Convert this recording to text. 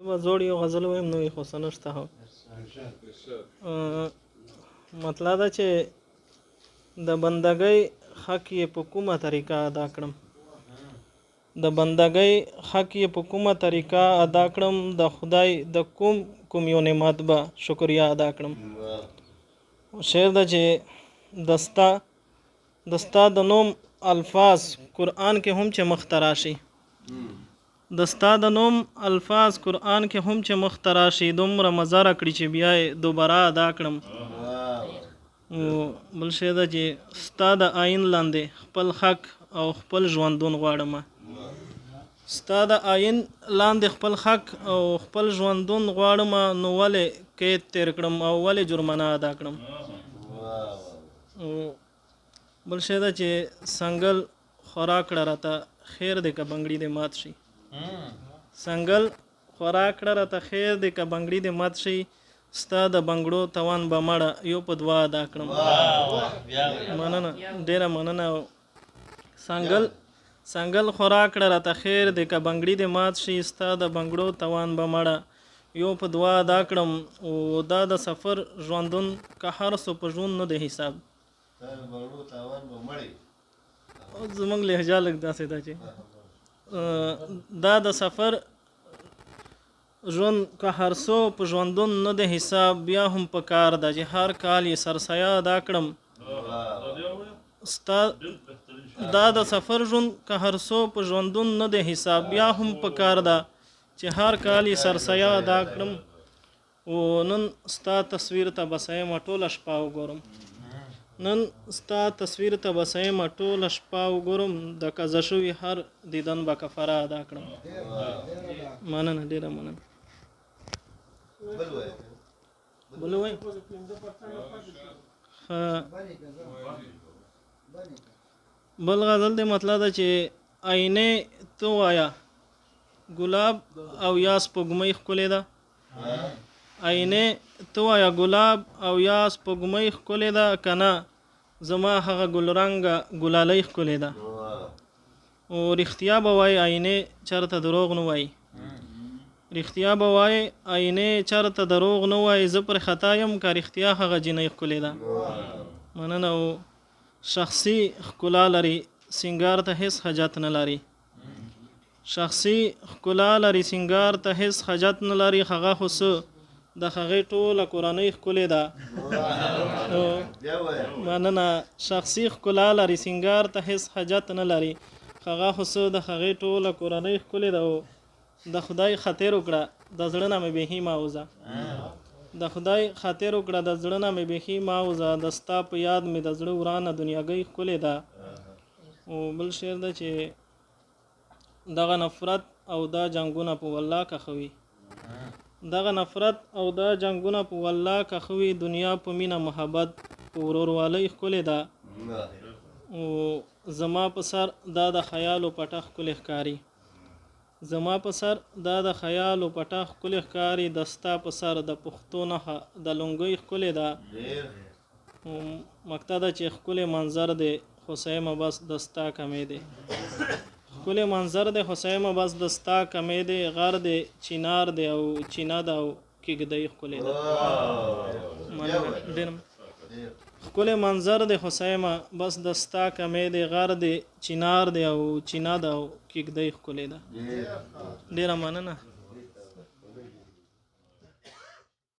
زه زوړ یو غزل وایم، نوې خو څه نشته. هو، مطلب دا چې د بندګۍ حق یې په کومه طریقه ادا کړم، د بندګۍ حق یې په کومه طریقه ادا کړم، د خدای د کوم کوم یو نعمت به شکریا ادا کړم. شعر ده چې د ستا د نوم الفاظ قرآن کې هم چې مخ ته راشي، د ستا د نوم الفاظ قرآن کې هم چې مخ ته راشي، دومره مزه راکړي چې بیا یې دوباره ادا کړم. او بل شی ده چې ستا د آیین لاندې خپل حق او خپل ژوندون غواړم، ستا د آیین لاندې خپل حق او خپل ژوندون غواړم، نو ولې قید تیر کړم او ولې جرمانه ادا کړم. او بل شی ده چې څنګل خوراک کړه راته خیر دی که بنګړي دې مات شي، څنګل خوراک کړه راته خیر دی که بنګړي دې مات شي، ستا د بنګړو توان به مړه یو په دوا ادا کړم. مننه، ډیره مننه. څنګل خوراک کړه راته خیر دی که بنګړي دې مات شي، ستا د بنګړو توان به مړه یو په دوا ادا کړم. او دا د سفر ژوندون که هر څو په ژوند نه دی حساب، زمونږ لهجه لږ داسې ده چې دا د سفر ژوند که هر څو په ژوندون نه دی حساب، بیا هم په کار ده چې هر کال یې سرسایه ادا کړم. ستا دا د سفر ژوند که هر څو په ژوندون نه دی حساب، بیا هم په کار ده چې هر کال یې سرسایه ادا کړم. او نن ستا تصویر ته به سیمه ټوله شپه وګورم، نن ستا تصویر ته به سیمه ټوله شپه وګورم، د قضا شوي هر دیدن به کفاره ادا کړم. مننه، ډېره مننه. بل وای. بل غزل دی، مطلب ده چې آینې ته وایا ګلاب او یا سپوږمۍ ښکلې ده، آینې ته وایا ګلاب او یا سپوږمۍ ښکلې ده، که نه زما هغه ګلرنګه ګلالۍ ښکلې ده. او رښتیا به وایي آینې چرته دروغ نه وایي، رښتیا به وایي آینې چرته دروغ نه وایي، زه پر خطا یم که رښتیا هغه جینۍ ښکلې ده. مننه. او شخصي ښکلا لري سینګار ته هیڅ حاجت نه لري، شخصي ښکلا لري سینګار ته هیڅ حاجت نه لري، هغه خو څه د هغې ټوله کورنۍ ښکلې ده. مننه. شخصي ښکلا لري سینګار ته هیڅ حاجت نه لري، هغه خو څه د هغې ټوله کورنۍ ښکلې ده. او د خدای خاطر وکړه د زړه نه مې بیخي مه وځه، د خدای خاطر وکړه د زړه نه مې بیخي مه وځه، د ستا په یاد مې د زړه ورانه دنیاګۍ ښکلې ده. او بل شعر ده چې دغه نفرت او دا جنګونه په والله که ښه وي، دغه نفرت او دا جنګونه په والله که ښه وي، دنیا په مینه محبت په ورورولۍ ښکلې ده. او زما په سر دا د خیالو پټه ښکلې ښکاري، زما په سر دا د خیالو پټه ښکلې ښکاري، د ستا په سر د پښتو نښه د لونګۍ ښکلې ده. مکته ده چې ښکلی منظر دی خو سیمه بس د ستا کمې دی، ښکلی منظر دی خو سیمه بس د ستا کمې دی، غر دی چینار دی او چینه ده او کیږدۍ ښکلې ده. مننه. ښکلی منظر دی خو سیمه بس د ستا کمې دی، غر دی چینار دی او چینه ده او کیږدۍ ښکلې ده. ډېره مننه.